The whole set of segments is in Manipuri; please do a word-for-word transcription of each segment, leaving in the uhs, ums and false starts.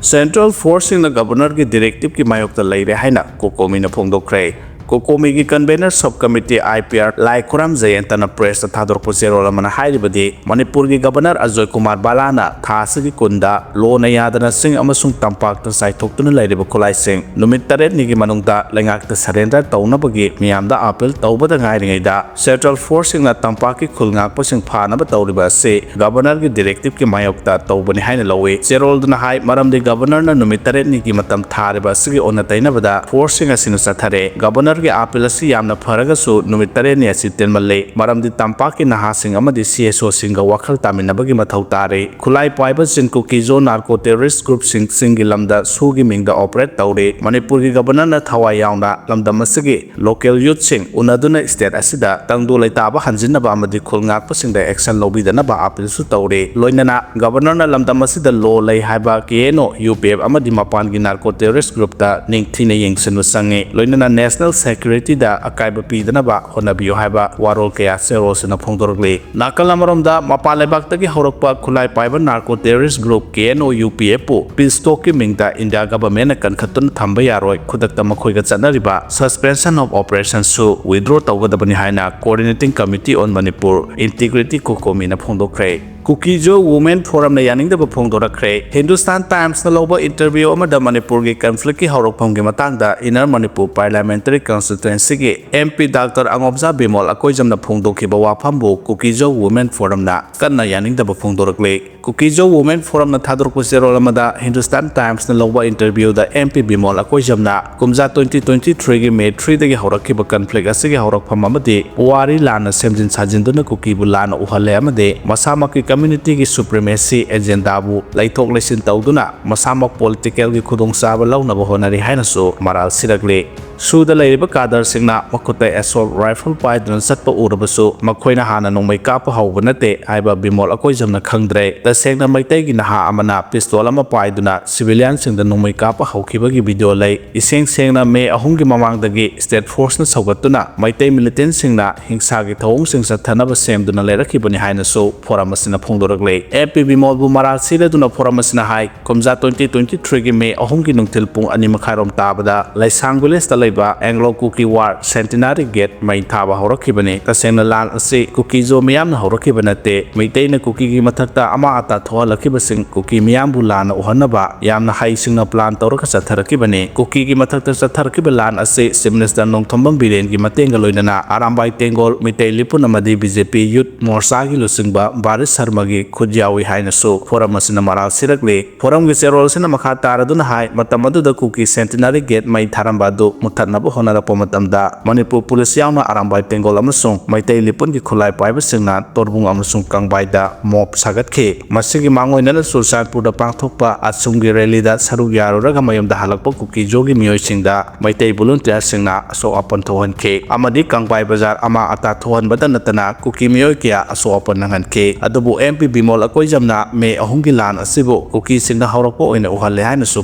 Central forceꯁꯤꯡꯅ Governorꯒꯤ directiveꯀꯤ ꯃꯥꯌꯣꯛꯇ ꯂꯩꯔꯦ ꯍꯥꯏꯅ ꯀꯣꯀꯣꯃꯤꯅ ꯐꯣꯡꯗꯣꯛꯈ꯭ꯔꯦ꯫ ꯀꯣꯀꯣꯃꯤꯒꯤ convener sub committee I P R ꯂꯥꯏꯈꯨꯔꯥꯝ ꯖꯌꯦꯟꯇꯅ pressꯇ ꯊꯥꯗꯣꯔꯛꯄ ꯆꯦꯔꯣꯜ ꯑꯃꯅ ꯍꯥꯏꯔꯤꯕꯗꯤ, ꯃꯅꯤꯄꯨꯔꯒꯤ Governor ꯑꯖꯣꯏ ꯀꯨꯃꯥꯔ ꯕꯂꯥꯅ ꯊꯥ ꯑꯁꯤꯒꯤ ꯀꯨꯟꯗ ꯂꯣꯅ ꯌꯥꯗꯅ ꯆꯤꯡ ꯑꯃꯁꯨꯡ ꯇꯝꯄꯥꯛꯇ ꯆꯥꯏꯊꯣꯛꯇꯨꯅ ꯂꯩꯔꯤꯕ ꯈꯨꯠꯂꯥꯏꯁꯤꯡ ꯅꯨꯃꯤꯠ ꯇꯔꯦꯠꯅꯤꯒꯤ ꯃꯅꯨꯡꯗ ꯂꯩꯉꯥꯛꯇ surrender ꯇꯧꯅꯕꯒꯤ ꯃꯤꯌꯥꯝꯗ appeal ꯇꯧꯕꯗ ꯉꯥꯏꯔꯤꯉꯩꯗ, Central forceꯁꯤꯡꯅ ꯇꯝꯄꯥꯛꯀꯤ ꯈꯨꯜ ꯉꯥꯛꯄꯁꯤꯡ ꯐꯥꯅꯕ ꯇꯧꯔꯤꯕ ꯑꯁꯤ Governorꯒꯤ directiveꯀꯤ ꯃꯥꯌꯣꯛꯇ ꯇꯧꯕꯅꯤ ꯍꯥꯏꯅ ꯂꯧꯏ꯫ ꯆꯦꯔꯣꯜꯗꯨꯅ ꯍꯥꯏ, ꯃꯔꯝꯗꯤ Governorꯅ ꯅꯨꯃꯤꯠ ꯇꯔꯦꯠꯅꯤꯒꯤ ꯃꯇꯝ ꯊꯥꯔꯤꯕ ꯑꯁꯤꯒꯤ ꯑꯣꯟꯅ ꯇꯩꯅꯕꯗ forceꯁꯤꯡ ꯑꯁꯤꯅ ꯆꯠꯊꯔꯦ꯫ Governorꯒꯤ appeal ꯑꯁꯤ ꯌꯥꯝꯅ ꯐꯔꯒꯁꯨ ꯅꯨꯃꯤꯠ ꯇꯔꯦꯠꯅꯤ ꯑꯁꯤ ꯇꯦꯟꯃꯜꯂꯦ, ꯃꯔꯝꯗꯤ ꯇꯝꯄꯥꯛꯀꯤ ꯅꯍꯥꯁꯤꯡ ꯑꯃꯗꯤ C S Oꯁꯤꯡꯒ ꯋꯥꯈꯜ ꯇꯥꯃꯤꯟꯅꯕꯒꯤ ꯃꯊꯧ ꯇꯥꯔꯦ꯫ ꯈꯨꯠꯂꯥꯏ ꯄꯥꯏꯕꯁꯤꯡ ꯀꯨꯀꯤꯖꯣ narco terrorist groupꯁꯤꯡ ꯆꯤꯡꯒꯤ ꯂꯝꯗ ꯁꯨꯒꯤ ꯃꯤꯡꯗ operate ꯇꯧꯔꯤ꯫ ꯃꯅꯤꯄꯨꯔꯒꯤ Governorꯅ ꯊꯋꯥꯏ ꯌꯥꯎꯅ ꯂꯝꯗꯝ ꯑꯁꯤꯒꯤ local youthꯁꯤꯡ ꯎꯅꯗꯨꯅ state ꯑꯁꯤꯗ ꯇꯪꯗꯨ ꯂꯩꯇꯥꯕ ꯍꯟꯖꯤꯟꯅꯕ ꯑꯃꯗꯤ ꯈꯨꯜ ꯉꯥꯛꯄꯁꯤꯡꯗ action ꯂꯧꯕꯤꯗꯅꯕ appealꯁꯨ ꯇꯧꯔꯤ꯫ ꯂꯣꯏꯅꯅ Governorꯅ ꯂꯝꯗꯝ ꯑꯁꯤꯗ law ꯂꯩ ꯍꯥꯏꯕ K N O, U P F ꯑꯃꯗꯤ ꯃꯄꯥꯟꯒꯤ narco terrorist groupꯇ ꯅꯤꯡꯊꯤꯅ ꯌꯦꯡꯁꯤꯟꯕ ꯆꯪꯉꯤ꯫ ꯂꯣꯏꯅꯅ national securityꯗ ꯑꯀꯥꯏꯕ ꯄꯤꯗꯅꯕ ꯍꯣꯠꯅꯕꯤꯌꯨ ꯍꯥꯏꯕ ꯋꯥꯔꯣꯜ ꯀꯌꯥ ꯆꯦꯔꯣꯜꯁꯤꯅ ꯐꯣꯡꯗꯣꯔꯛꯂꯤ꯫ ꯅꯥꯀꯜ ꯑꯃꯔꯣꯝꯗ, ꯃꯄꯥꯟ ꯂꯩꯕꯥꯛꯇꯒꯤ ꯍꯧꯔꯛꯄ ꯈꯨꯠꯂꯥꯏ ꯄꯥꯏꯕ narco terrorist group K N O U P Fꯄꯨ peace talkꯀꯤ ꯃꯤꯡꯗ India Governmentꯅ ꯀꯟꯈꯠꯇꯨꯅ ꯊꯝꯕ ꯌꯥꯔꯣꯏ, ꯈꯨꯗꯛꯇ ꯃꯈꯣꯏꯒ ꯆꯠꯅꯔꯤꯕ suspension of operationꯁꯨ withdraw ꯇꯧꯒꯗꯕꯅꯤ ꯍꯥꯏꯅ Coordinating Committee on Manipur Integrity, ꯀꯣꯀꯣꯃꯤꯅ ꯐꯣꯡꯗꯣꯛꯈ꯭ꯔꯦ꯫ ꯀꯨꯀꯤꯖꯣ Women Forumꯅ ꯌꯥꯅꯤꯡꯗꯕ ꯐꯣꯡꯗꯣꯔꯛꯈ꯭ꯔꯦ꯫ Hindustan Timesꯅ ꯂꯧꯕ interview ꯑꯃꯗ ꯃꯅꯤꯄꯨꯔꯒꯤ conflictꯀꯤ ꯍꯧꯔꯛꯐꯝꯒꯤ ꯃꯇꯥꯡꯗ Inner Manipur Parliamentary Constituencyꯒꯤ M P Doctor ꯑꯉꯣꯝꯖꯥ Bimol ꯑꯀꯣꯏꯖꯝꯅ ꯐꯣꯡꯗꯣꯛꯈꯤꯕ ꯋꯥꯐꯝꯕꯨ ꯀꯨꯀꯤꯖꯣ Women Forumꯅ ꯀꯟꯅ ꯌꯥꯅꯤꯡꯗꯕ ꯐꯣꯡꯗꯣꯔꯛꯂꯤ꯫ ꯀꯨꯀꯤꯖꯣ Women Forumꯅ ꯊꯥꯗꯣꯔꯛꯄ ꯆꯦꯔꯣꯜ ꯑꯃꯗ Hindustan Timesꯅ ꯂꯧꯕ interviewꯗ M P ꯕꯤꯃꯣꯜ ꯑꯀꯣꯏꯖꯝꯅ ꯀꯨꯝꯖꯥ twenty twenty-threeꯒꯤ May threeꯗꯒꯤ ꯍꯧꯔꯛꯈꯤꯕ conflict ꯑꯁꯤꯒꯤ ꯍꯧꯔꯛꯐꯝ ꯑꯃꯗꯤ ꯄꯨꯋꯥꯔꯤ ꯂꯥꯟꯅ ꯁꯦꯝꯖꯤꯟ ꯁꯥꯖꯤꯟꯗꯨꯅ ꯀꯨꯀꯤꯕꯨ ꯂꯥꯟꯅ ꯎꯍꯜꯂꯦ ꯑꯃꯗꯤ ꯃꯁꯥꯃꯛꯀꯤ communityꯒꯤ supremacy agendaꯕꯨ ꯂꯩꯊꯣꯛ ꯂꯩꯁꯤꯟ ꯇꯧꯗꯨꯅ ꯃꯁꯥꯃꯛ politicalꯒꯤ ꯈꯨꯗꯣꯡꯆꯥꯕ ꯂꯧꯅꯕ ꯍꯣꯠꯅꯔꯤ ꯍꯥꯏꯅꯁꯨ ꯃꯔꯥꯜ ꯁꯤꯔꯛꯂꯤ꯫ ꯁꯨꯗ ꯂꯩꯔꯤꯕ ꯀꯥꯗꯔꯁꯤꯡꯅ ꯃꯈꯨꯠꯇ assault rifle ꯄꯥꯏꯗꯨꯅ ꯆꯠꯄ ꯎꯔꯕꯁꯨ, ꯃꯈꯣꯏꯅ ꯍꯥꯟꯅ ꯅꯣꯡꯃꯩ ꯀꯥꯞꯄ ꯍꯧꯕ ꯅꯠꯇꯦ ꯍꯥꯏꯕ ꯕꯤꯃꯣꯜ ꯑꯀꯣꯏꯖꯝꯅ ꯈꯪꯗ꯭ꯔꯦ꯫ ꯇꯁꯦꯡꯅ ꯃꯩꯇꯩꯒꯤ ꯅꯍꯥ ꯑꯃꯅ pistol ꯑꯃ ꯄꯥꯏꯗꯨꯅ civilianꯁꯤꯡꯗ ꯅꯣꯡꯃꯩ ꯀꯥꯞꯄ ꯍꯧꯈꯤꯕꯒꯤ video ꯂꯩ꯫ ꯏꯁꯦꯡ ꯁꯦꯡꯅ May ꯑꯍꯨꯝꯒꯤ ꯃꯃꯥꯡꯗꯒꯤ state forceꯅ ꯁꯧꯒꯠꯇꯨꯅ ꯃꯩꯇꯩ militantꯁꯤꯡꯅ ꯍꯤꯡꯁꯥꯒꯤ ꯊꯧꯑꯣꯡꯁꯤꯡ ꯆꯠꯊꯅꯕ ꯁꯦꯝꯗꯨꯅ ꯂꯩꯔꯛꯈꯤꯕꯅꯤ ꯍꯥꯏꯅꯁꯨ forum ꯑꯁꯤꯅ ꯐꯣꯡꯗꯣꯔꯛꯂꯤ꯫ MP ꯕꯤꯃꯣꯜꯕꯨ ꯃꯔꯥꯜ ꯁꯤꯔꯗꯨꯅ forum ꯑꯁꯤꯅ ꯍꯥꯏ, ꯀꯨꯝꯖꯥ twenty twenty-threeꯒꯤ May ꯑꯍꯨꯝꯒꯤ ꯅꯨꯡꯊꯤꯜ ꯄꯨꯡ ꯑꯅꯤ ꯃꯈꯥꯏꯔꯣꯝ ꯇꯥꯕꯗ ꯂꯩꯁꯥꯡ villageꯇ ꯂꯩꯕ Anglo Kuki War Centenary Gate ꯃꯩ ꯊꯥꯕ ꯍꯧꯔꯛꯈꯤꯕꯅꯤ꯫ ꯇꯁꯦꯡꯅ ꯂꯥꯟ ꯑꯁꯤ ꯀꯨꯀꯤꯖꯣ ꯃꯤꯌꯥꯝꯅ ꯍꯧꯔꯛꯈꯤꯕ ꯅꯠꯇꯦ꯫ ꯃꯩꯇꯩꯅ ꯀꯨꯀꯤꯒꯤ ꯃꯊꯛꯇ ꯑꯃꯥ ꯑꯇꯥ ꯊꯣꯛꯍꯜꯂꯛꯈꯤꯕꯁꯤꯡ ꯀꯨꯀꯤ ꯃꯤꯌꯥꯝꯕꯨ ꯂꯥꯟꯅ ꯎꯍꯟꯅꯕ ꯌꯥꯝꯅ ꯍꯩꯁꯤꯡꯅ plan ꯇꯧꯔꯒ ꯆꯠꯊꯔꯛꯈꯤꯕꯅꯤ꯫ ꯀꯨꯀꯤꯒꯤ ꯃꯊꯛꯇ ꯆꯠꯊꯔꯛꯈꯤꯕ ꯂꯥꯟ ꯑꯁꯤ Chief Minister ꯅꯣꯡꯊꯣꯝꯕꯝ ꯕꯤꯔꯦꯟꯒꯤ ꯃꯇꯦꯡꯒ ꯂꯣꯏꯅꯅ ꯑꯔꯥꯝꯕꯥꯏ ꯇꯦꯡꯒꯣꯜ, ꯃꯤꯇꯩ ꯂꯤꯄꯨꯟ ꯑꯃꯗꯤ BJP Youth Morchaꯒꯤ ꯂꯨꯆꯤꯡꯕ ꯕꯥꯔꯤꯁ ꯁꯔꯃꯒꯤ ꯈꯨꯠ ꯌꯥꯎꯏ ꯍꯥꯏꯅꯁꯨ forum ꯑꯁꯤꯅ ꯃꯔꯥꯜ ꯁꯤꯔꯛꯂꯤ꯫ Forumꯒꯤ ꯆꯦꯔꯣꯜꯁꯤꯅ ꯃꯈꯥ ꯇꯥꯔꯗꯨꯅ ꯍꯥꯏ, ꯃꯇꯝ ꯑꯗꯨꯗ ꯀꯨꯀꯤ Centenary Gate ꯃꯩ ꯊꯥꯔꯝꯕ ꯑꯗꯨ ꯃꯨꯊꯠꯅꯕ ꯍꯣꯠꯅꯔꯛꯄ ꯃꯇꯝꯗ ꯃꯅꯤꯄꯨꯔ police ꯌꯥꯎꯅ ꯑꯔꯥꯝꯕꯥꯏ ꯇꯦꯡꯒꯣꯜ ꯑꯃꯁꯨꯡ ꯃꯩꯇꯩ ꯂꯤꯄꯨꯟꯒꯤ ꯈꯨꯠꯂꯥꯏ ꯄꯥꯏꯕꯁꯤꯡꯅ ꯇꯣꯔꯕꯨꯡ ꯑꯃꯁꯨꯡ ꯀꯪꯕꯥꯏꯗ mob ꯁꯥꯒꯠꯈꯤ꯫ ꯃꯁꯤꯒꯤ ꯃꯥꯡꯑꯣꯏꯅꯅ ꯆꯨꯔꯆꯥꯟꯄꯨꯔꯗ ꯄꯥꯡꯊꯣꯛꯄ ꯑꯁꯨꯝꯒꯤ rallyꯗ ꯁꯔꯨꯛ ꯌꯥꯔꯨꯔꯒ ꯃꯌꯨꯝꯗ ꯍꯜꯂꯛꯄ ꯀꯨꯀꯤꯖꯣꯒꯤ ꯃꯤꯑꯣꯏꯁꯤꯡꯗ ꯃꯩꯇꯩ volunteerꯁꯤꯡꯅ ꯑꯁꯣꯛ ꯑꯄꯟ ꯊꯣꯛꯍꯟꯈꯤ ꯑꯃꯗꯤ ꯀꯪꯕꯥꯏ ꯕꯖꯥꯔ ꯑꯃꯥ ꯑꯇꯥ ꯊꯣꯛꯍꯟꯕꯗ ꯅꯠꯇꯅ ꯀꯨꯀꯤ ꯃꯤꯑꯣꯏ ꯀꯌꯥ ꯑꯁꯣꯛ ꯑꯄꯟ ꯅꯪꯍꯟꯈꯤ꯫ ꯑꯗꯨꯕꯨ MP ꯕꯤꯃꯣꯜ ꯑꯀꯣꯏꯖꯝꯅ May ꯑꯍꯨꯝꯒꯤ ꯂꯥꯟ ꯑꯁꯤꯕꯨ ꯀꯨꯀꯤꯁꯤꯡꯅ ꯍꯧꯔꯛꯄ ꯑꯣꯏꯅ ꯎꯍꯜꯂꯦ ꯍꯥꯏꯅꯁꯨ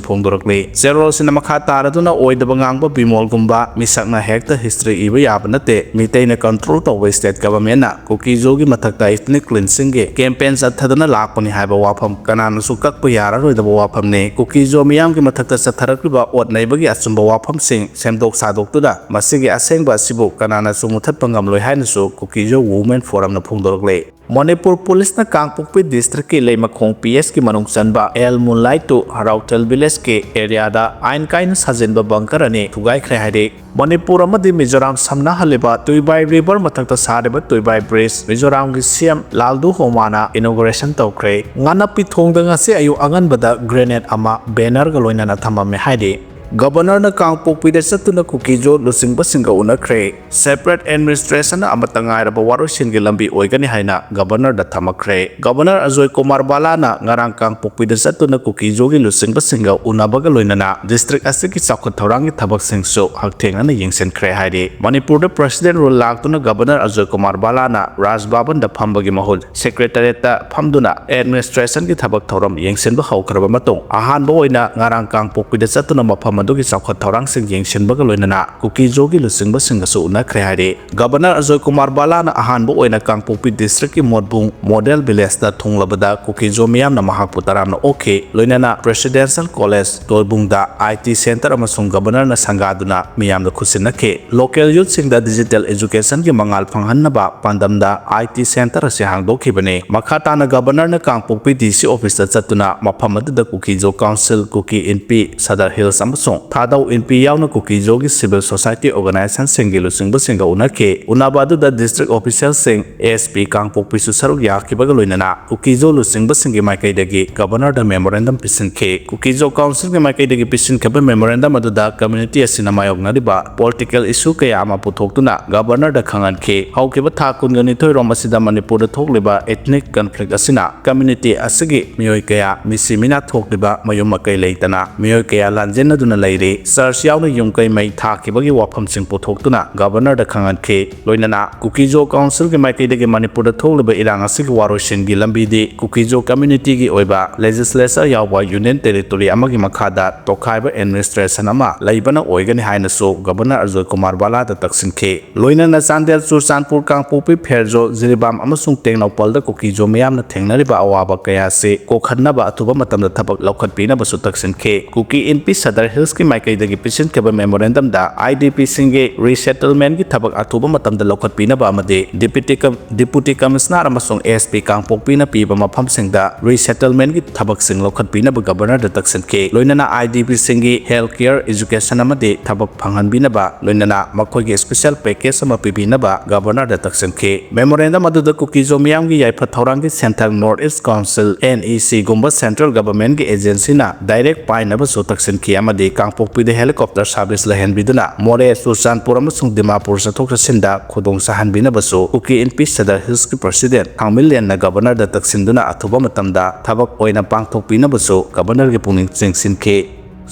ꯐꯣꯡꯗꯣꯔꯛꯂꯤ꯫ ꯆꯦꯔꯣꯜꯁꯤꯅ ꯃꯈꯥ ꯇꯥꯔꯗꯨꯅ ꯑꯣꯏꯗꯕ ꯉꯥꯡꯕ ꯕꯤꯃꯣꯜꯒꯨꯝꯕ ꯃꯤꯁꯛꯅ ꯍꯦꯛꯇ history ꯏꯕ ꯌꯥꯕ ꯅꯠꯇꯦ꯫ ꯃꯤꯇꯩꯅ control ꯇꯧꯕ state governmentꯅ ꯀꯨꯀꯤꯖꯣꯒꯤ ꯃꯊꯛꯇ ethnic cleansingꯒꯤ campaign ꯆꯠꯊꯗꯅ ꯂꯥꯛꯄꯅꯤ ꯍꯥꯏꯕ ꯋꯥꯐꯝ ꯀꯅꯥꯅꯁꯨ ꯀꯛꯄ ꯌꯥꯔꯔꯣꯏꯗꯕ ꯋꯥꯐꯝꯅꯤ꯫ ꯀꯨꯀꯤꯖꯣ ꯃꯤꯌꯥꯝꯒꯤ ꯃꯊꯛꯇ ꯆꯠꯊꯔꯛꯂꯤꯕ ꯑꯣꯠ ꯅꯩꯕꯒꯤ ꯑꯆꯨꯝꯕ ꯋꯥꯐꯝꯁꯤꯡ ꯁꯦꯝꯗꯣꯛ ꯁꯥꯗꯣꯛꯇꯨꯅ ꯃꯁꯤꯒꯤ ꯑꯁꯦꯡꯕ ꯑꯁꯤꯕꯨ ꯀꯅꯥꯅꯁꯨ ꯃꯨꯊꯠꯄ ꯉꯝꯂꯣꯏ ꯍꯥꯏꯅꯁꯨ ꯀꯨꯀꯤꯖꯣ Women Forumꯅ ꯐꯣꯡꯗꯣꯔꯛꯂꯤ꯫ ꯃꯅꯤꯄꯨꯔ policeꯅ ꯀꯥꯡꯄꯣꯛꯄꯤ districtꯀꯤ ꯂꯩꯃꯈꯣꯡ PSꯀꯤ ꯃꯅꯨꯡ ꯆꯟꯕ ꯑꯦꯜ ꯃꯨꯟꯂꯥꯏꯠꯇꯨ ꯍꯔꯥꯎꯊꯦꯜ villageꯀꯤ areaꯗ ꯑꯥꯏꯟ ꯀꯥꯏꯅ ꯁꯥꯖꯤꯟꯕ bunker ꯑꯅꯤ ꯊꯨꯒꯥꯏꯈ꯭ꯔꯦ ꯍꯥꯏꯔꯤ꯫ ꯃꯅꯤꯄꯨꯔ ꯑꯃꯗꯤ ꯃꯤꯖꯣꯔꯥꯝ ꯁꯝꯅꯍꯜꯂꯤꯕ ꯇꯨꯏꯕꯥꯏ river ꯃꯊꯛꯇ ꯁꯥꯔꯤꯕ ꯇꯨꯏꯕꯥꯏ bridge ꯃꯤꯖꯣꯔꯥꯝꯒꯤ CM ꯂꯥꯜꯗꯨ ꯍꯣꯃꯥꯅ inauguration ꯇꯧꯈ꯭ꯔꯦ꯫ ꯉꯥꯅꯞꯄꯤ ꯊꯣꯡꯗ ꯉꯁꯤ ꯑꯌꯨꯛ ꯑꯉꯟꯕꯗ grenade ꯑꯃ bannerꯒ ꯂꯣꯏꯅꯅ ꯊꯝꯃꯝꯃꯦ ꯍꯥꯏꯔꯤ꯫ ꯒꯕꯔꯅꯔꯅ ꯀꯥꯡꯄꯣꯛꯄꯤꯗ ꯆꯠꯇꯨꯅ ꯀꯨꯀꯤꯖꯣ ꯂꯨꯆꯤꯡꯕꯁꯤꯡꯒ ꯎꯅꯈ꯭ꯔꯦ꯫ Separate administration ꯑꯃꯠꯇ ꯉꯥꯏꯔꯕ ꯋꯥꯔꯣꯏꯁꯤꯟꯒꯤ ꯂꯝꯕꯤ ꯑꯣꯏꯒꯅꯤ ꯍꯥꯏꯅ ꯒꯕꯔꯅꯔꯗ ꯊꯝꯃꯛꯈ꯭ꯔꯦ꯫ ꯒꯕꯔꯅꯔ ꯑꯖꯣꯏ ꯀꯨꯃꯥꯔ ꯕꯥꯂꯥꯅ ꯉꯔꯥꯡ ꯀꯥꯡꯄꯣꯛꯄꯤꯗ ꯆꯠꯇꯨꯅ ꯀꯨꯀꯤꯖꯣꯒꯤ ꯂꯨꯆꯤꯡꯕꯁꯤꯡꯒ ꯎꯅꯕꯒ ꯂꯣꯏꯅꯅ district ꯑꯁꯤꯒꯤ ꯆꯥꯎꯈꯠ ꯊꯧꯔꯥꯡꯒꯤ ꯊꯕꯛꯁꯤꯡꯁꯨ ꯍꯛꯊꯦꯡꯅꯅ ꯌꯦꯡꯁꯤꯟꯈ꯭ꯔꯦ ꯍꯥꯏꯔꯤ꯫ ꯃꯅꯤꯄꯨꯔꯗ President Rule ꯂꯥꯛꯇꯨꯅ ꯒꯕꯔꯅꯔ ꯑꯖꯣꯏ ꯀꯨꯃꯥꯔ ꯕꯥꯂꯥꯅ ꯔꯥꯖ ꯚꯕꯟꯗ ꯐꯝꯕꯒꯤ ꯃꯍꯨꯠ Secretariatꯇ ꯐꯝꯗꯨꯅ administrationꯒꯤ ꯊꯕꯛ ꯊꯧꯔꯝ ꯌꯦꯡꯁꯤꯟꯕ ꯍꯧꯈ꯭ꯔꯕ ꯃꯇꯨꯡ, ꯑꯍꯥꯟꯕ ꯑꯣꯏꯅ ꯉꯔꯥꯡ ꯀꯥꯡꯄꯣꯛꯄꯤꯗ ꯆꯠꯇꯨꯅ ꯃꯐꯝ ꯑꯗꯨꯒꯤ ꯆꯥꯎꯈꯠ ꯊꯧꯔꯥꯡꯁꯤꯡ ꯌꯦꯡꯁꯤꯟꯕꯒ ꯂꯣꯏꯅꯅ ꯀꯨꯀꯤꯖꯣꯒꯤ ꯂꯨꯆꯤꯡꯕꯁꯤꯡꯒꯁꯨ ꯎꯅꯈ꯭ꯔꯦ ꯍꯥꯏꯔꯤ꯫ ꯒꯕꯔꯅꯔ ꯑꯖꯣꯏ ꯀꯨꯃꯥꯔ ꯕꯥꯂꯥꯅ ꯑꯍꯥꯟꯕ ꯑꯣꯏꯅ ꯀꯥꯡꯄꯣꯛꯄꯤ districtꯀꯤ ꯃꯣꯠꯕꯨꯡ Model Villageꯇ ꯊꯨꯡꯂꯕꯗ ꯀꯨꯀꯤꯖꯣ ꯃꯤꯌꯥꯝꯅ ꯃꯍꯥꯛꯄꯨ ꯇꯔꯥꯝꯅ ꯑꯣꯛꯈꯤ꯫ ꯂꯣꯏꯅꯅ Presidential College ꯇꯣꯏꯕꯨꯡꯗ IT Centre ꯑꯃꯁꯨꯡ ꯒꯕꯔꯅꯔꯅ ꯁꯪꯒꯥꯗꯨꯅ ꯃꯤꯌꯥꯝꯗ ꯈꯨꯠꯁꯤꯟꯅꯈꯤ꯫ Local youthꯁꯤꯡꯗ digital educationꯒꯤ ꯃꯉꯥꯜ ꯐꯪꯍꯟꯅꯕ ꯄꯥꯟꯗꯝꯗ IT Centre ꯑꯁꯤ ꯍꯥꯡꯗꯣꯛꯈꯤꯕꯅꯤ꯫ ꯃꯈꯥ ꯇꯥꯅ ꯒꯕꯔꯅꯔꯅ ꯀꯥꯡꯄꯣꯛꯄꯤ DC officeꯇ ꯆꯠꯇꯨꯅ ꯃꯐꯝ ꯑꯗꯨꯗ ꯀꯨꯀꯤꯖꯣ Council, ꯀꯨꯀꯤ ꯏꯟꯄꯤ, Sadar Hills ꯑꯃꯁꯨꯡ ꯊꯥꯗꯧ ꯏꯟꯄꯤ ꯌꯥꯎꯅ ꯀꯨꯀꯤꯖꯣꯒꯤ civil society organizationꯁꯤꯡꯒꯤ ꯂꯨꯆꯤꯡꯕꯁꯤꯡꯒ ꯎꯅꯈꯤ꯫ ꯎꯅꯕ ꯑꯗꯨꯗ district officialꯁꯤꯡ, SP ꯀꯥꯡꯄꯣꯛꯄꯤꯁꯨ ꯁꯔꯨꯛ ꯌꯥꯈꯤꯕꯒ ꯂꯣꯏꯅꯅ ꯀꯨꯀꯤꯖꯣ ꯂꯨꯆꯤꯡꯕꯁꯤꯡꯒꯤ ꯃꯥꯏꯀꯩꯗꯒꯤ ꯒꯕꯔꯅꯔꯗ memorandum ꯄꯤꯁꯤꯟꯈꯤ꯫ ꯀꯨꯀꯤꯖꯣ Councilꯒꯤ ꯃꯥꯏꯀꯩꯗꯒꯤ ꯄꯤꯁꯤꯟꯈꯤꯕ memorandum ꯑꯗꯨꯗ community ꯑꯁꯤꯅ ꯃꯥꯌꯣꯛꯅꯔꯤꯕ political issue ꯀꯌꯥ ꯑꯃ ꯄꯨꯊꯣꯛꯇꯨꯅ ꯒꯕꯔꯅꯔꯗ ꯈꯪꯍꯟꯈꯤ꯫ ꯍꯧꯈꯤꯕ ꯊꯥ ꯀꯨꯟꯒ ꯅꯤꯊꯣꯏ ꯔꯣꯝ ꯑꯁꯤꯗ ꯃꯅꯤꯄꯨꯔꯗ ꯊꯣꯛꯂꯤꯕ ethnic conflict ꯑꯁꯤꯅ community ꯑꯁꯤꯒꯤ ꯃꯤꯑꯣꯏ ꯀꯌꯥ ꯃꯤꯁꯤ ꯃꯤꯅꯥ ꯊꯣꯛꯂꯤꯕ, ꯃꯌꯨꯝ ꯃꯀꯩ ꯂꯩꯇꯅ ꯃꯤꯑꯣꯏ ꯀꯌꯥ ꯂꯥꯟꯖꯦꯟꯅꯗꯨꯅ ꯂꯩꯔꯤ꯫ Church ꯌꯥꯎꯅ ꯌꯨꯝ ꯀꯩ ꯃꯩ ꯊꯥꯈꯤꯕꯒꯤ ꯋꯥꯐꯝꯁꯤꯡ ꯄꯨꯊꯣꯛꯇꯨꯅ ꯒꯕꯔꯅꯔꯗ ꯈꯪꯍꯟꯈꯤ꯫ ꯂꯣꯏꯅꯅ ꯀꯨꯀꯤꯖꯣ Councilꯒꯤ ꯃꯥꯏꯀꯩꯗꯒꯤ ꯃꯅꯤꯄꯨꯔꯗ ꯊꯣꯛꯂꯤꯕ ꯏꯔꯥꯡ ꯑꯁꯤꯒꯤ ꯋꯥꯔꯣꯏꯁꯤꯟꯒꯤ ꯂꯝꯕꯤꯗꯤ ꯀꯨꯀꯤꯖꯣ communityꯒꯤ ꯑꯣꯏꯕ legislature ꯌꯥꯎꯕ union territory ꯑꯃꯒꯤ ꯃꯈꯥꯗ ꯇꯣꯈꯥꯏꯕ administration ꯑꯃ ꯂꯩꯕꯅ ꯑꯣꯏꯒꯅꯤ ꯍꯥꯏꯅꯁꯨ ꯒꯕꯔꯅꯔ ꯑꯖꯣꯏ ꯀꯨꯃꯥꯔ ꯕꯥꯂꯥꯗ ꯇꯛꯁꯤꯟꯈꯤ꯫ ꯂꯣꯏꯅꯅ ꯆꯥꯟꯗꯦꯜ, ꯆꯨꯔꯆꯥꯟꯄꯨꯔ, ꯀꯥꯡꯄꯣꯛꯄꯤ, ꯐꯦꯔꯖꯣ, ꯖꯤꯔꯤꯕꯥꯝ ꯑꯃꯁꯨꯡ ꯇꯦꯡꯅꯧꯄꯜꯗ ꯀꯨꯀꯤꯖꯣ ꯃꯤꯌꯥꯝꯅ ꯊꯦꯡꯅꯔꯤꯕ ꯑꯋꯥꯕ ꯀꯌꯥ ꯑꯁꯤ ꯀꯣꯛꯍꯟꯅꯕ ꯑꯊꯨꯕ ꯃꯇꯝꯗ ꯊꯕꯛ ꯂꯧꯈꯠꯄꯤꯅꯕꯁꯨ ꯇꯛꯁꯤꯟꯈꯤ꯫ ꯀꯨꯀꯤ ꯏꯟꯄꯤ Sadar Hillsꯀꯤ ꯃꯥꯏꯀꯩꯗꯒꯤ ꯄꯤꯁꯤꯟꯈꯤꯕ memorandumꯗ IDPꯁꯤꯡꯒꯤ resettlementꯀꯤ ꯊꯕꯛ ꯑꯊꯨꯕ ꯃꯇꯝꯗ ꯂꯧꯈꯠꯄꯤꯅꯕ ꯑꯃꯗꯤ Deputy Com-, Deputy Commissioner ꯑꯃꯁꯨꯡ SP ꯀꯥꯡꯄꯣꯛꯄꯤꯅ ꯄꯤꯕ ꯃꯐꯝꯁꯤꯡꯗ resettlementꯀꯤ ꯊꯕꯛꯁꯤꯡ ꯂꯧꯈꯠꯄꯤꯅꯕ ꯒꯕꯔꯅꯔꯗ ꯇꯛꯁꯤꯟꯈꯤ꯫ ꯂꯣꯏꯅꯅ IDPꯁꯤꯡꯒꯤ health care, education ꯑꯃꯗꯤ ꯊꯕꯛ ꯐꯪꯍꯟꯕꯤꯅꯕ, ꯂꯣꯏꯅꯅ ꯃꯈꯣꯏꯒꯤ special package ꯑꯃ ꯄꯤꯕꯤꯅꯕ ꯒꯕꯔꯅꯔꯗ ꯇꯛꯁꯤꯟꯈꯤ꯫ Memorandum ꯑꯗꯨꯗ ꯀꯨꯀꯤꯖꯣ ꯃꯤꯌꯥꯝꯒꯤ ꯌꯥꯏꯐ ꯊꯧꯔꯥꯡꯒꯤ ꯁꯦꯟꯊꯪ North East Council, NECꯒꯨꯝꯕ central governmentꯀꯤ agencyꯅ direct ꯄꯥꯏꯅꯕꯁꯨ ꯇꯛꯁꯤꯟꯈꯤ ꯑꯃꯗꯤ ꯀꯥꯡꯄꯣꯛꯄꯤꯗ helicopter service ꯂꯩꯍꯟꯕꯤꯗꯨꯅ ꯃꯣꯔꯦ, ꯆꯨꯔꯆꯥꯟꯄꯨꯔ ꯑꯃꯁꯨꯡ ꯗꯤꯃꯥꯄꯨꯔ ꯆꯠꯊꯣꯛ ꯆꯠꯁꯤꯟꯗ ꯈꯨꯗꯣꯡ ꯆꯥꯍꯟꯕꯤꯅꯕꯁꯨ ꯀꯨꯀꯤ ꯏꯟꯄꯤ ꯁꯗꯔ ꯍꯤꯜꯁꯀꯤ president ꯈꯥꯡꯃꯤꯜꯂꯦꯟꯅ governorꯗ ꯇꯛꯁꯤꯟꯗꯨꯅ ꯑꯊꯨꯕ ꯃꯇꯝꯗ ꯊꯕꯛ ꯑꯣꯏꯅ ꯄꯥꯡꯊꯣꯛꯄꯤꯅꯕꯁꯨ governorꯒꯤ ꯄꯨꯛꯅꯤꯡ ꯆꯤꯡꯁꯤꯟꯈꯤ꯫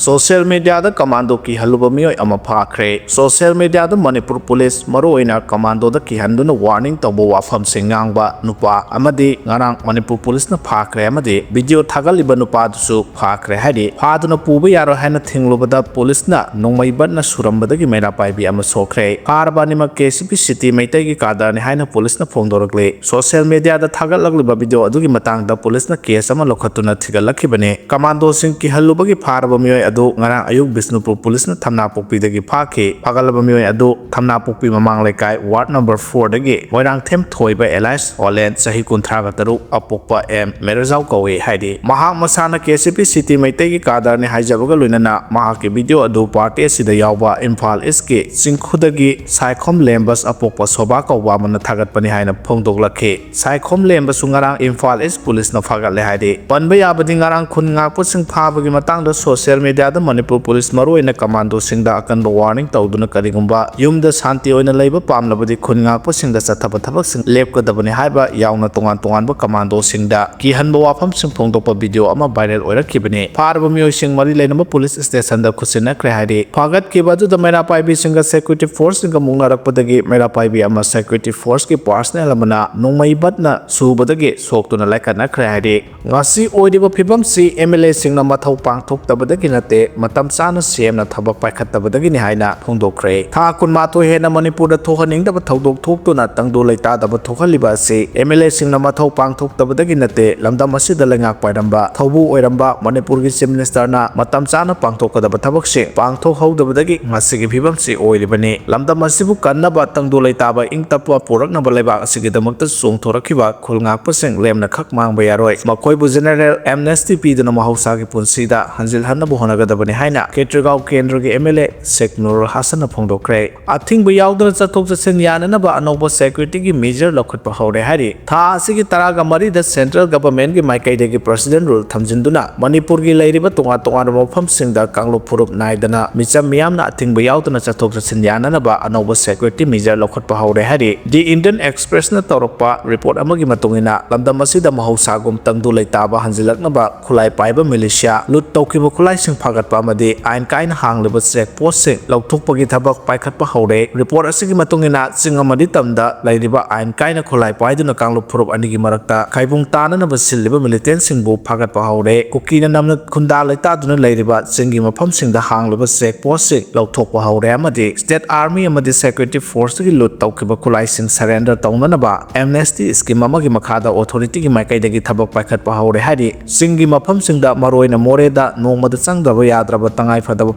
Social mediaꯗ commando ꯀꯤꯍꯜꯂꯨꯕ ꯃꯤꯑꯣꯏ ꯑꯃ ꯐꯥꯈ꯭ꯔꯦ꯫ Social mediaꯗ ꯃꯅꯤꯄꯨꯔ ꯄꯨꯂꯤꯁ, ꯃꯔꯨꯑꯣꯏꯅ commandoꯗ ꯀꯤꯍꯟꯗꯨꯅ warning ꯇꯧꯕ ꯋꯥꯐꯝꯁꯤꯡ ꯉꯥꯡꯕ ꯅꯨꯄꯥ ꯑꯃꯗꯤ ꯉꯔꯥꯡ ꯃꯅꯤꯄꯨꯔ ꯄꯨꯂꯤꯁꯅ ꯐꯥꯈ꯭ꯔꯦ ꯑꯃꯗꯤ video ꯊꯥꯒꯠꯂꯤꯕ ꯅꯨꯄꯥꯗꯨꯁꯨ ꯐꯥꯈ꯭ꯔꯦ ꯍꯥꯏꯔꯤ꯫ ꯐꯥꯗꯨꯅ ꯄꯨꯕ ꯌꯥꯔꯣꯏ ꯍꯥꯏꯅ ꯊꯤꯡꯂꯨꯕꯗ ꯄꯨꯂꯤꯁꯅ ꯅꯣꯡꯃꯩ ꯕꯠꯅ ꯁꯨꯔꯝꯕꯗꯒꯤ ꯃꯩꯔꯥ ꯄꯥꯏꯕꯤ ꯑꯃ ꯁꯣꯛꯈ꯭ꯔꯦ꯫ ꯐꯥꯔꯕ ꯑꯅꯤꯃꯛ ꯀꯦ ꯁꯤ ꯄꯤ ꯁꯤꯇꯤ ꯃꯩꯇꯩꯒꯤ ꯀꯥꯗꯔꯅꯤ ꯍꯥꯏꯅ ꯄꯨꯂꯤꯁꯅ ꯐꯣꯡꯗꯣꯔꯛꯂꯤ꯫ Social mediaꯗ ꯊꯥꯒꯠꯂꯛꯂꯤꯕ video ꯑꯗꯨꯒꯤ ꯃꯇꯥꯡꯗ ꯄꯨꯂꯤꯁꯅ case ꯑꯃ ꯂꯧꯈꯠꯇꯨꯅ ꯊꯤꯒꯠꯂꯛꯈꯤꯕꯅꯤ꯫ Commandoꯁꯤꯡ ꯀꯤꯍꯜꯂꯨꯕꯒꯤ ꯐꯥꯔꯕ ꯃꯤꯑꯣꯏ ꯑꯗꯨ ꯉꯔꯥꯡ ꯑꯌꯨꯛ ꯕꯤꯁꯅꯨꯄꯨꯔ ꯄꯨꯂꯤꯁꯅ ꯊꯝꯅꯥꯄꯣꯛꯄꯤꯗꯒꯤ ꯐꯥꯈꯤ꯫ ꯐꯥꯒꯠꯂꯕ ꯃꯤꯑꯣꯏ ꯑꯗꯨ ꯊꯝꯅꯥꯄꯣꯛꯄꯤ ꯃꯃꯥꯡ ꯂꯩꯀꯥꯏ ward number fourꯗꯒꯤ ꯃꯣꯏꯔꯥꯡꯊꯦꯝ ꯊꯣꯏꯕ alias ꯑꯣꯂꯦꯟ, ꯆꯍꯤ ꯀꯨꯟꯊ꯭ꯔꯥꯒ ꯇꯔꯨꯛ, ꯑꯄꯣꯛꯄ ꯑꯦꯝ ꯃꯦꯔꯖꯥꯎ ꯀꯧꯏ ꯍꯥꯏꯔꯤ꯫ ꯃꯍꯥꯛ ꯃꯁꯥꯅ ꯀꯦ ꯁꯤ ꯄꯤ ꯁꯤꯇꯤ ꯃꯩꯇꯩꯒꯤ ꯀꯥꯗꯔꯅꯤ ꯍꯥꯏꯖꯕꯒ ꯂꯣꯏꯅꯅ ꯃꯍꯥꯛꯀꯤ video ꯑꯗꯨ party ꯑꯁꯤꯗ ꯌꯥꯎꯕ ꯏꯝꯐꯥꯜ ꯏꯁꯀꯤ ꯆꯤꯡꯈꯨꯗꯒꯤ ꯁꯥꯏꯈꯣꯝ ꯂꯦꯝꯕꯁ ꯑꯄꯣꯛꯄ ꯁꯣꯕꯥ ꯀꯧꯕ ꯑꯃꯅ ꯊꯥꯒꯠꯄꯅꯤ ꯍꯥꯏꯅ ꯐꯣꯡꯗꯣꯛꯂꯛꯈꯤ꯫ ꯁꯥꯏꯈꯣꯝ ꯂꯦꯝꯕꯁꯨ ꯉꯔꯥꯡ ꯏꯝꯐꯥꯜ ꯏꯁ ꯄꯨꯂꯤꯁꯅ ꯐꯥꯒꯠꯂꯦ ꯍꯥꯏꯔꯤ꯫ ꯄꯟꯕ ꯌꯥꯕꯗꯤ ꯉꯔꯥꯡ ꯈꯨꯟ ꯉꯥꯛꯄꯁꯤꯡ ꯐꯥꯕꯒꯤ ꯃꯇꯥꯡꯗ social mediaꯗ ꯃꯅꯤꯄꯨꯔ ꯄꯨꯂꯤꯁ ꯃꯔꯨꯑꯣꯏꯅ commandoꯁꯤꯡꯗ ꯑꯀꯟꯕ warning ꯇꯧꯗꯨꯅ ꯀꯔꯤꯒꯨꯝꯕ ꯌꯨꯝꯗ ꯁꯥꯟꯇꯤ ꯑꯣꯏꯅ ꯂꯩꯕ ꯄꯥꯝꯂꯕꯗꯤ ꯈꯨꯟ ꯉꯥꯛꯄꯁꯤꯡꯗ ꯆꯠꯊꯕ ꯊꯕꯛꯁꯤꯡ ꯂꯦꯞꯀꯗꯕꯅꯤ ꯍꯥꯏꯕ ꯌꯥꯎꯅ ꯇꯣꯉꯥꯟ ꯇꯣꯉꯥꯟꯕ commandoꯁꯤꯡꯗ ꯀꯤꯍꯟꯕ ꯋꯥꯐꯝꯁꯤꯡ ꯐꯣꯡꯗꯣꯛꯄ video ꯑꯃ viral ꯑꯣꯏꯔꯛꯈꯤꯕꯅꯤ꯫ ꯐꯥꯔꯕ ꯃꯤꯑꯣꯏꯁꯤꯡ ꯃꯔꯤ ꯂꯩꯅꯕ ꯄꯨꯂꯤꯁ stationꯗ ꯈꯨꯠꯁꯤꯟꯅꯈ꯭ꯔꯦ ꯍꯥꯏꯔꯤ꯫ ꯐꯥꯒꯠꯈꯤꯕ ꯑꯗꯨꯗ ꯃꯩꯔꯥ ꯄꯥꯏꯕꯤꯁꯤꯡꯒ security forceꯁꯤꯡꯒ ꯃꯨꯛꯅꯔꯛꯄꯗꯒꯤ ꯃꯩꯔꯥ ꯄꯥꯏꯕꯤ ꯑꯃ security forceꯀꯤ personnel ꯑꯃꯅ ꯅꯣꯡꯃꯩ ꯕꯠꯅ ꯁꯨꯕꯗꯒꯤ ꯁꯣꯛꯇꯨꯅ ꯂꯥꯏꯀꯠꯅꯈ꯭ꯔꯦ ꯍꯥꯏꯔꯤ꯫ ꯉꯁꯤ ꯑꯣꯏꯔꯤꯕ ꯐꯤꯕꯝꯁꯤ MLAꯁꯤꯡꯅ ꯃꯊꯧ ꯄꯥꯡꯊꯣꯛꯇꯕꯗꯒꯤ ꯅꯠꯇꯦ, ꯃꯇꯝ ꯆꯥꯅ CMꯅ ꯊꯕꯛ ꯄꯥꯏꯈꯠꯇꯕꯗꯒꯤꯅꯤ ꯍꯥꯏꯅ ꯐꯣꯡꯗꯣꯛꯈ꯭ꯔꯦ꯫ ꯊꯥ ꯀꯨꯟꯃꯥꯊꯣꯏ ꯍꯦꯟꯅ ꯃꯅꯤꯄꯨꯔꯗ ꯊꯣꯛꯍꯟꯅꯤꯡꯗꯕ ꯊꯧꯗꯣꯛ ꯊꯣꯛꯇꯨꯅ ꯇꯪꯗꯨ ꯂꯩꯇꯥꯗꯕ ꯊꯣꯛꯍꯜꯂꯤꯕ ꯑꯁꯤ MLAꯁꯤꯡꯅ ꯃꯊꯧ ꯄꯥꯡꯊꯣꯛꯇꯕꯗꯒꯤ ꯅꯠꯇꯦ, ꯂꯝꯗꯝ ꯑꯁꯤꯗ ꯂꯩꯉꯥꯛ ꯄꯥꯏꯔꯝꯕ ꯊꯧꯕꯨ ꯑꯣꯏꯔꯝꯕ ꯃꯅꯤꯄꯨꯔꯒꯤ Chief Ministerꯅ ꯃꯇꯝ ꯆꯥꯅ ꯄꯥꯡꯊꯣꯛꯀꯗꯕ ꯊꯕꯛꯁꯤꯡ ꯄꯥꯡꯊꯣꯛꯍꯧꯗꯕꯗꯒꯤ ꯉꯁꯤꯒꯤ ꯐꯤꯕꯝꯁꯤ ꯑꯣꯏꯔꯤꯕꯅꯤ꯫ ꯂꯝꯗꯝ ꯑꯁꯤꯕꯨ ꯀꯟꯅꯕ ꯇꯪꯗꯨ ꯂꯩꯇꯥꯕ ꯏꯪ ꯇꯞꯄ ꯄꯨꯔꯛꯅꯕ ꯂꯩꯕꯥꯛ ꯑꯁꯤꯒꯤꯗꯃꯛꯇ ꯆꯣꯡꯊꯣꯔꯛꯈꯤꯕ ꯈꯨꯜ ꯉꯥꯛꯄꯁꯤꯡ ꯂꯦꯝꯅꯈꯛ ꯃꯥꯡꯕ ꯌꯥꯔꯣꯏ꯫ ꯃꯈꯣꯏꯕꯨ general amnesty ꯄꯤꯗꯨꯅ ꯃꯍꯧꯁꯥꯒꯤ ꯄꯨꯟꯁꯤꯗ ꯍꯟꯖꯤꯜꯍꯟꯅꯕ ꯍꯣꯠꯅꯒꯗꯕꯅꯤ꯫ ꯒꯗꯕꯅꯤ ꯍꯥꯏꯅ ꯈꯦꯇ꯭ꯔꯤꯒꯥꯎ ꯀꯦꯟꯗ꯭ꯔꯒꯤ M L A ꯁꯦꯈ ꯅꯨꯔꯨꯜ ꯍꯥꯁꯟꯅ ꯐꯣꯡꯗꯣꯛꯈ꯭ꯔꯦ꯫ ꯑꯊꯤꯡꯕ ꯌꯥꯎꯗꯅ ꯆꯠꯊꯣꯛ ꯆꯠꯁꯤꯟ ꯌꯥꯅꯅꯕ ꯑꯅꯧꯕ security ꯒꯤ measure ꯂꯧꯈꯠꯄ ꯍꯧꯔꯦ ꯍꯥꯏꯔꯤ꯫ ꯊꯥ ꯑꯁꯤꯒꯤ ꯇꯔꯥꯒ ꯃꯔꯤꯗ central government ꯀꯤ ꯃꯥꯏꯀꯩꯗꯒꯤ President rule ꯊꯝꯖꯤꯟꯗꯨꯅ ꯃꯅꯤꯄꯨꯔꯒꯤ ꯂꯩꯔꯤꯕ ꯇꯣꯉꯥꯟ ꯇꯣꯉꯥꯟꯕ ꯃꯐꯝꯁꯤꯡꯗ ꯀꯥꯡꯂꯨꯞ ꯐꯨꯔꯨꯞ ꯅꯥꯏꯗꯅ ꯃꯤꯆꯝ ꯃꯤꯌꯥꯝꯅ ꯑꯊꯤꯡꯕ ꯌꯥꯎꯗꯅ ꯆꯠꯊꯣꯛ ꯆꯠꯁꯤꯟ ꯌꯥꯅꯅꯕ ꯑꯅꯧꯕ security measure ꯂꯧꯈꯠꯄ ꯍꯧꯔꯦ ꯍꯥꯏꯔꯤ꯫ The Indian Express ꯅ ꯇꯧꯔꯛꯄ report ꯑꯃꯒꯤ ꯃꯇꯨꯡ ꯏꯟꯅ, ꯂꯝꯗꯝ ꯑꯁꯤꯗ ꯃꯍꯧꯁꯥꯒꯨꯝ ꯇꯪꯗꯨ ꯂꯩꯇꯥꯕ ꯍꯟꯖꯤꯜꯂꯛꯅꯕ ꯈꯨꯠꯂꯥꯏ ꯄꯥꯏꯕ militia, ꯂꯨꯠ ꯇꯧꯈꯤꯕ ꯈꯨꯠꯂꯥꯏꯁꯤꯡ ꯐꯥꯒꯠꯄ ꯑꯃꯗꯤ ꯑꯥꯏꯟ ꯀꯥꯏꯅ ꯍꯥꯡꯂꯤꯕ check post ꯁꯤꯡ ꯂꯧꯊꯣꯛꯄꯒꯤ ꯊꯕꯛ ꯄꯥꯏꯈꯠꯄ ꯍꯧꯔꯦ꯫ Report ꯑꯁꯤꯒꯤ ꯃꯇꯨꯡ ꯏꯟꯅ, ꯆꯤꯡ ꯑꯃꯗꯤ ꯇꯝꯗ ꯂꯩꯔꯤꯕ ꯑꯥꯏꯟ ꯀꯥꯏꯅ ꯈꯨꯠꯂꯥꯏ ꯄꯥꯏꯗꯨꯅ ꯀꯥꯡꯂꯨꯞ ꯐꯨꯔꯨꯞ ꯑꯅꯤꯒꯤ ꯃꯔꯛꯇ ꯈꯥꯏꯕꯨꯡ ꯇꯥꯅꯅꯕ ꯁꯤꯜꯂꯤꯕ militant ꯁꯤꯡꯕꯨ ꯐꯥꯒꯠꯄ ꯍꯧꯔꯦ꯫ ꯀꯨꯀꯤꯅ ꯅꯝꯅ ꯈꯨꯟꯗꯥ ꯂꯩꯇꯥꯗꯨꯅ ꯂꯩꯔꯤꯕ ꯆꯤꯡꯒꯤ ꯃꯐꯝꯁꯤꯡꯗ ꯍꯥꯡꯂꯤꯕ check post ꯁꯤꯡ ꯂꯧꯊꯣꯛꯄ ꯍꯧꯔꯦ ꯑꯃꯗꯤ state army ꯑꯃꯗꯤ security force ꯇꯒꯤ ꯂꯨꯠ ꯇꯧꯈꯤꯕ ꯈꯨꯠꯂꯥꯏꯁꯤꯡ surrender ꯇꯧꯅꯅꯕ amnesty scheme ꯑꯃꯒꯤ ꯃꯈꯥꯗ authority ꯒꯤ ꯃꯥꯏꯀꯩꯗꯒꯤ ꯊꯕꯛ ꯄꯥꯏꯈꯠꯄ ꯍꯧꯔꯦ ꯍꯥꯏꯔꯤ꯫ ꯆꯤꯡꯒꯤ ꯃꯐꯝꯁꯤꯡꯗ, ꯃꯔꯨꯑꯣꯏꯅ ꯃꯣꯔꯦꯗ, ꯅꯣꯡꯃꯗ ꯆꯪꯗ꯭ꯔꯕ ꯌꯥꯗ꯭ꯔꯕ ꯇꯉꯥꯏ ꯐꯗꯕ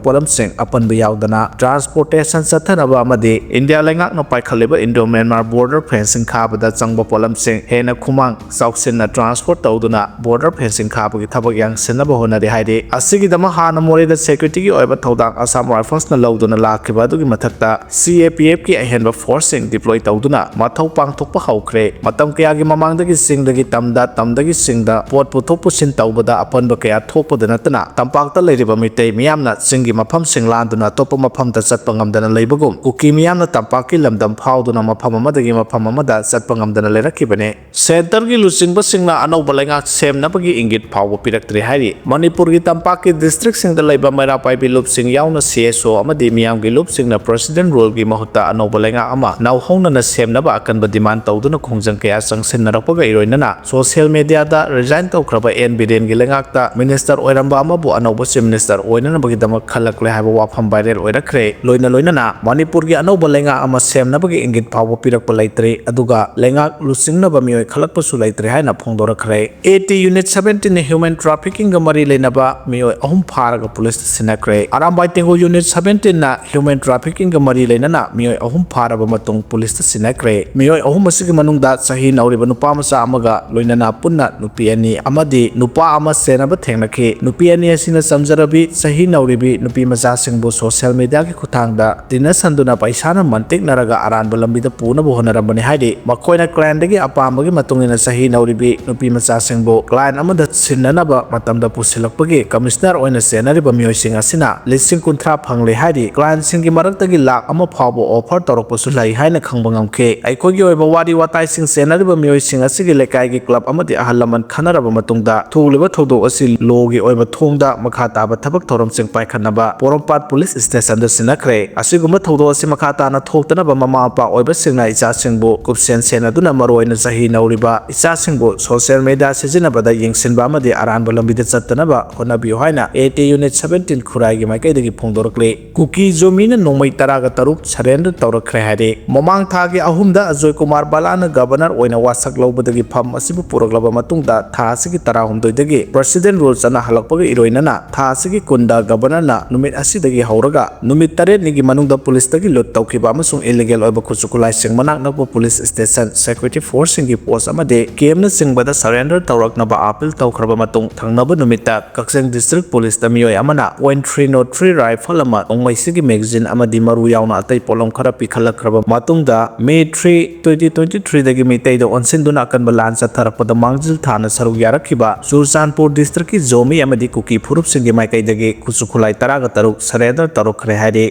ꯄꯣꯠꯂꯝꯁꯤꯡ ꯑꯄꯟꯕ ꯌꯥꯎꯗꯅ transportation ꯆꯠꯊꯅꯕ ꯑꯃꯗꯤ ꯏꯟꯗꯤꯌꯥ ꯂꯩꯉꯥꯛꯅ ꯄꯥꯏꯈꯠꯂꯤꯕ Indo Myanmar border fencing ꯈꯥꯕꯗ ꯆꯪꯕ ꯄꯣꯠꯂꯝꯁꯤꯡ ꯍꯦꯟꯅ ꯈꯨꯃꯥꯡ ꯆꯥꯎꯁꯤꯟꯅ transport ꯇꯧꯗꯨꯅ border fencing ꯈꯥꯕꯒꯤ ꯊꯕꯛ ꯌꯥꯡꯁꯤꯟꯅꯕ ꯍꯣꯠꯅꯔꯤ ꯍꯥꯏꯔꯤ꯫ ꯑꯁꯤꯒꯤꯗꯃꯛ ꯍꯥꯟꯅ ꯃꯣꯔꯦꯗ security ꯒꯤ ꯑꯣꯏꯕ ꯊꯧꯗꯥꯡ Assam Rifles ꯅ ꯂꯧꯗꯨꯅ ꯂꯥꯛꯈꯤꯕ ꯑꯗꯨꯒꯤ ꯃꯊꯛꯇ C A P F ꯀꯤ ꯑꯍꯦꯟꯕ force ꯁꯤꯡ deploy ꯇꯧꯗꯨꯅ ꯃꯊꯧ ꯄꯥꯡꯊꯣꯛꯄ ꯍꯧꯈ꯭ꯔꯦ꯫ ꯃꯇꯝ ꯀꯌꯥꯒꯤ ꯃꯃꯥꯡꯗꯒꯤ ꯆꯤꯡꯗꯒꯤ ꯇꯝꯗ, ꯇꯝꯗꯒꯤ ꯆꯤꯡꯗ ꯄꯣꯠ ꯄꯨꯊꯣꯛ ꯄꯨꯁꯤꯟ ꯇꯧꯕꯗ ꯑꯄꯟꯕ ꯀꯌꯥ ꯊꯣꯛꯄꯗ ꯅꯠꯇꯅ, ꯇꯝꯄꯥꯛꯇ ꯂꯩꯔꯤꯕ ꯃꯤꯇꯩ ꯃꯤꯌꯥꯝꯅ ꯆꯤꯡꯒꯤ ꯃꯐꯝꯁꯤꯡ ꯂꯥꯟꯗꯨꯅ ꯑꯇꯣꯞꯄ ꯃꯐꯝꯗ ꯆꯠꯄ ꯉꯝꯗꯅ ꯂꯩꯕꯒꯨꯝ, ꯀꯨꯀꯤ ꯃꯤꯌꯥꯝꯅ ꯇꯝꯄꯥꯛꯀꯤ ꯂꯝꯗꯝ ꯐꯥꯎꯗꯨꯅ ꯃꯐꯝ ꯑꯃꯗꯒꯤ ꯃꯐꯝ ꯑꯃꯗ ꯆꯠꯄ ꯉꯝꯗꯅ ꯂꯩꯔꯛꯈꯤꯕꯅꯤ꯫ Centre ꯒꯤ ꯂꯨꯆꯤꯡꯕꯁꯤꯡꯅ ꯑꯅꯧꯕ ꯂꯩꯉꯥꯛ ꯁꯦꯝꯅꯕꯒꯤ ꯏꯪꯒꯤꯠ ꯐꯥꯎꯕ ꯄꯤꯔꯛꯇ꯭ꯔꯤ ꯍꯥꯏꯔꯤ꯫ ꯃꯅꯤꯄꯨꯔꯒꯤ ꯇꯝꯄꯥꯛꯀꯤ district ꯁꯤꯡꯗ ꯂꯩꯕ ꯃꯩꯔꯥ ꯄꯥꯏꯕꯤ ꯂꯨꯞꯁꯤꯡ ꯌꯥꯎꯅ C S O ꯑꯃꯗꯤ ꯃꯤꯌꯥꯝꯒꯤ ꯂꯨꯞꯁꯤꯡꯅ President rule ꯒꯤ ꯃꯍꯨꯠꯇ ꯑꯅꯧꯕ ꯂꯩꯉꯥꯛ ꯑꯃ ꯅꯧꯍꯧꯅꯅ ꯁꯦꯝꯅꯕ ꯑꯀꯟꯕ demand ꯇꯧꯗꯨꯅ ꯈꯣꯡꯖꯪ ꯀꯌꯥ ꯆꯪꯁꯤꯟꯅꯔꯛꯄꯒ ꯏꯔꯣꯏꯅꯅ, social media ꯗ resign ꯇꯧꯈ꯭ꯔꯕ N ꯕꯤꯔꯦꯟꯒꯤ ꯂꯩꯉꯥꯛꯇ minister ꯑꯣꯏꯔꯝꯕ ꯑꯃꯕꯨ ꯑꯅꯧꯕ chief minister ꯑꯣꯏꯅꯅꯕꯒꯤꯗꯃꯛ ꯈꯜꯂꯛꯂꯦ ꯍꯥꯏꯕ ꯋꯥꯐꯝ viral ꯑꯣꯏꯔꯛꯈ꯭ꯔꯦ꯫ ꯂꯣꯏꯅ ꯂꯣꯏꯅꯅ ꯃꯅꯤꯄꯨꯔꯒꯤ ꯑꯅꯧꯕ ꯂꯩꯉꯥꯛ ꯑꯃ ꯁꯦꯝꯅꯕꯒꯤ ꯏꯪꯒꯤꯠ ꯐꯥꯎꯕ ꯄꯤꯔꯛꯄ ꯂꯩꯇ꯭ꯔꯤ, ꯑꯗꯨꯒ ꯂꯩꯉꯥꯛ ꯂꯨꯆꯤꯡꯅꯕ ꯃꯤꯑꯣꯏ ꯈꯜꯂꯛꯄꯁꯨ ꯂꯩꯇ꯭ꯔꯦ ꯍꯥꯏꯅ ꯐꯣꯡꯗꯣꯔꯛꯈ꯭ꯔꯦ꯫ A T Unit seventeen ꯅ human trafficking ꯒ ꯃꯔꯤ ꯂꯩꯅꯕ ꯃꯤꯑꯣꯏ ꯑꯍꯨꯝ ꯐꯥꯔꯒ ꯄꯨꯂꯤꯁꯇ ꯁꯤꯟꯅꯈ꯭ꯔꯦ꯫ ꯑꯔꯥꯝꯕꯥꯏ ꯇꯦꯡꯒꯣꯜ Unit seventeen ꯅ human trafficking ꯒ ꯃꯔꯤ ꯂꯩꯅꯅ ꯃꯤꯑꯣꯏ ꯑꯍꯨꯝ ꯐꯥꯔꯕ ꯃꯇꯨꯡ ꯄꯨꯂꯤꯁꯇ ꯁꯤꯟꯅꯈ꯭ꯔꯦ꯫ ꯃꯤꯑꯣꯏ ꯑꯍꯨꯝ ꯑꯁꯤꯒꯤ ꯃꯅꯨꯡꯗ ꯆꯍꯤ ꯅꯧꯔꯤꯕ ꯅꯨꯄꯥ ꯃꯆꯥ ꯑꯃꯒ ꯂꯣꯏꯅꯅ ꯄꯨꯟꯅ ꯅꯨꯄꯤ ꯑꯅꯤ ꯑꯃꯗꯤ ꯅꯨꯄꯥ ꯑꯃ ꯆꯦꯟꯅꯕ ꯊꯦꯡꯅꯈꯤ꯫ ꯅꯨꯄꯤ ꯑꯅꯤ ꯑꯁꯤꯅ ꯆꯝꯖꯔꯕ ꯆꯍꯤ ꯅꯧꯔꯤꯕꯤ ꯅꯨꯄꯤ ꯃꯆꯥꯁꯤꯡꯕꯨ ꯁꯣꯁꯤꯌꯦꯜ ꯃꯤꯗꯤꯌꯥꯒꯤ ꯈꯨꯠꯊꯥꯡꯗ ꯇꯤꯟꯅꯁꯟꯗꯨꯅ ꯄꯩꯁꯥꯅ ꯃꯟꯇꯤꯛꯅꯔꯒ ꯑꯔꯥꯟꯕ ꯂꯝꯕꯤꯗ ꯄꯨꯅꯕ ꯍꯣꯠꯅꯔꯝꯕꯅꯤ ꯍꯥꯏꯔꯤ꯫ ꯃꯈꯣꯏꯅ ꯀ꯭ꯂꯥꯏꯟꯗꯒꯤ ꯑꯄꯥꯝꯕꯒꯤ ꯃꯇꯨꯡ ꯏꯟꯅ ꯆꯍꯤ ꯅꯧꯔꯤꯕꯤ ꯅꯨꯄꯤ ꯃꯆꯥꯁꯤꯡꯕꯨ ꯀ꯭ꯂꯥꯏꯟ ꯑꯃꯗ ꯁꯤꯟꯅꯅꯕ ꯃꯇꯝꯗ ꯄꯨꯁꯤꯜꯂꯛꯄꯒꯤ ꯀꯃꯤꯁꯅꯔ ꯑꯣꯏꯅ ꯆꯦꯟꯅꯔꯤꯕ ꯃꯤꯑꯣꯏꯁꯤꯡ ꯑꯁꯤꯅ ꯂꯤꯁꯤꯡ ꯀꯨꯟꯊ꯭ꯔꯥ ꯐꯪꯂꯦ ꯍꯥꯏꯔꯤ꯫ ꯀ꯭ꯂꯥꯏꯟꯁꯤꯡꯒꯤ ꯃꯔꯛꯇꯒꯤ ꯂꯥꯈ ꯑꯃ ꯐꯥꯎꯕ ꯑꯣꯐꯔ ꯇꯧꯔꯛꯄꯁꯨ ꯂꯩ ꯍꯥꯏꯅ ꯈꯪꯕ ꯉꯝꯈꯤ꯫ ꯑꯩꯈꯣꯏꯒꯤ ꯑꯣꯏꯕ ꯋꯥꯔꯤ ꯋꯥꯇꯥꯏꯁꯤꯡ ꯆꯦꯟꯅꯔꯤꯕ ꯃꯤꯑꯣꯏꯁꯤꯡ ꯑꯁꯤꯒꯤ ꯂꯩꯀꯥꯏꯒꯤ ꯀ꯭ꯂꯕ ꯑꯃꯗꯤ ꯑꯍꯜ ꯂꯃꯟ ꯈꯟꯅꯔꯕ ꯃꯇꯨꯡꯗ ꯊꯣꯛꯂꯤꯕ ꯊꯧꯗꯣꯛ ꯑꯁꯤ ꯂꯣꯒꯤ ꯑꯣꯏꯕ ꯊꯣꯡꯗ ꯃꯈꯥ ꯇꯥꯕ ꯊꯕꯛ ꯊꯧꯔꯝꯁꯤꯡ ꯄꯥꯏꯈꯠꯅꯕ ꯄꯣꯔꯣꯝꯄꯥꯠ ꯄꯨꯂꯤꯁ ꯁ꯭ꯇꯦꯁꯟꯗ ꯁꯤꯟꯅꯈ꯭ꯔꯦ꯫ ꯑꯁꯤꯒꯨꯝꯕ ꯊꯧꯗꯣꯛ ꯑꯁꯤ ꯃꯈꯥ ꯇꯥꯅ ꯊꯣꯛꯇꯅꯕ ꯃꯃꯥ ꯃꯄꯥ ꯑꯣꯏꯕꯁꯤꯡꯅ ꯏꯆꯥꯁꯤꯡꯕꯨ ꯀꯨꯞꯁꯦꯟ ꯁꯦꯟꯅꯗꯨꯅ ꯃꯔꯨꯑꯣꯏꯅ ꯆꯍꯤ ꯅꯧꯔꯤꯕ ꯏꯆꯥꯁꯤꯡꯕꯨ ꯁꯣꯁꯤꯌꯦꯜ ꯃꯤꯗꯤꯌꯥ ꯁꯤꯖꯤꯟꯅꯕꯗ ꯌꯦꯡꯁꯤꯟꯕ ꯑꯃꯗꯤ ꯑꯔꯥꯟꯕ ꯂꯝꯕꯤꯗ ꯆꯠꯇꯅꯕ ꯍꯣꯠꯅꯕꯤꯌꯨ ꯍꯥꯏꯅ ꯑꯦ ꯇꯤ ꯌꯨꯅꯤꯠ ꯁꯚꯦꯟꯇꯤꯟ ꯈꯨꯔꯥꯏꯒꯤ ꯃꯥꯏꯀꯩꯗꯒꯤ ꯐꯣꯡꯗꯣꯔꯛꯂꯤ꯫ ꯀꯨꯀꯤ ꯖꯣꯃꯤꯅ ꯅꯣꯡꯃꯩ ꯇꯔꯥꯒ ꯇꯔꯨꯛ ꯁꯔꯦꯟꯗꯔ ꯇꯧꯔꯛꯈ꯭ꯔꯦ ꯍꯥꯏꯔꯤ꯫ ꯃꯃꯥꯡ ꯊꯥꯒꯤ ꯑꯍꯨꯝꯗ ꯑꯖꯣꯏ ꯀꯨꯃꯥꯔ ꯕꯂꯥꯅ ꯒꯕꯔꯅꯔ ꯑꯣꯏꯅ ꯋꯥꯁꯛ ꯂꯧꯕꯗꯒꯤ ꯐꯝ ꯑꯁꯤꯕꯨ ꯄꯨꯔꯛꯂꯕ ꯃꯇꯨꯡꯗ ꯊꯥ ꯑꯁꯤꯒꯤ ꯇꯔꯥꯍꯨꯝꯗꯣꯏꯗꯒꯤ ꯄ꯭ꯔꯁꯤꯗꯦꯟ ꯔꯨꯜ ꯆꯠꯅꯍꯜꯂꯛꯄꯒ ꯏꯔꯣꯏꯅꯅ ꯊꯥ ꯑꯁꯤꯒꯤ ꯀꯨꯟꯗ ꯒꯕꯔꯅꯔꯅ ꯅꯨꯃꯤꯠ ꯑꯁꯤꯗꯒꯤ ꯍꯧꯔꯒ ꯅꯨꯃꯤꯠ ꯇꯔꯦꯠꯅꯤꯒꯤ ꯃꯅꯨꯡꯗ ꯄꯨꯂꯤꯁꯇꯒꯤ ꯂꯨꯠ ꯇꯧꯈꯤꯕ ꯑꯃꯁꯨꯡ ꯏꯂꯤꯒꯦꯜ ꯑꯣꯏꯕ ꯈꯨꯠꯁꯨ ꯈꯨꯠꯂꯥꯏꯁꯤꯡ ꯃꯅꯥꯛ ꯅꯛꯄ ꯄꯨꯂꯤꯁ ꯁ꯭ꯇꯦꯁꯟ, ꯁꯦꯀ꯭ꯌꯨꯔꯤꯇꯤ ꯐꯣꯔꯁꯁꯤꯡꯒꯤ ꯄꯣꯁ ꯑꯃꯗꯤ ꯀꯦꯝꯅꯆꯤꯡꯕꯗ ꯁꯔꯦꯟꯗꯔ ꯇꯧꯔꯛꯅꯕ ꯑꯥꯄꯤꯜ ꯇꯧꯈ꯭ꯔꯕ ꯃꯇꯨꯡ ꯊꯪꯅꯕ ꯅꯨꯃꯤꯠꯇ ꯀꯛꯆꯤꯡ ꯗꯤꯁꯇ꯭ꯔꯤꯛ ꯄꯨꯂꯤꯁꯇ ꯃꯤꯑꯣꯏ ꯑꯃꯅ point three not three rifle ꯑꯃ, ꯅꯣꯡꯃꯩꯁꯤꯒꯤ ꯃꯦꯒꯥꯖꯤꯟ ꯑꯃꯗꯤ ꯃꯔꯨ ꯌꯥꯎꯅ ꯑꯇꯩ ꯄꯣꯠꯂꯝ ꯈꯔ ꯄꯤꯈꯠꯂꯛꯈ꯭ꯔꯕ ꯃꯇꯨꯡꯗ, ꯃꯦ ꯊ꯭ꯔꯤ, ꯇ꯭ꯋꯦꯟꯇꯤ ꯇ꯭ꯋꯦꯟꯇꯤ ꯊ꯭ꯔꯤꯗꯒꯤ ꯃꯤꯇꯩꯗ ꯑꯣꯟꯁꯤꯟꯗꯨꯅ ꯑꯀꯟꯕ ꯂꯥꯟ ꯆꯠꯊꯔꯛꯄꯗ ꯃꯥꯡꯖꯤꯜ ꯊꯥꯅ ꯁꯔꯨꯛ ꯌꯥꯔꯛꯈꯤꯕ ꯆꯨꯔꯆꯥꯟꯄꯨꯔ ꯗꯤꯁꯇ꯭ꯔꯤꯛꯀꯤ ꯖꯣꯃꯤ ꯑꯃꯗꯤ ꯀꯨꯀꯤ ꯐꯨꯔꯨꯞꯁꯤꯡꯒꯤ ꯃꯥꯏꯀꯩꯗꯒꯤ ꯈꯨꯠꯁꯨ ꯈꯨꯠꯂꯥꯏ ꯇꯔꯥꯒ ꯇꯔꯨꯛ ꯁꯔꯦꯟꯗꯔ ꯇꯧꯔꯛꯈ꯭ꯔꯦ ꯍꯥꯏꯔꯤ꯫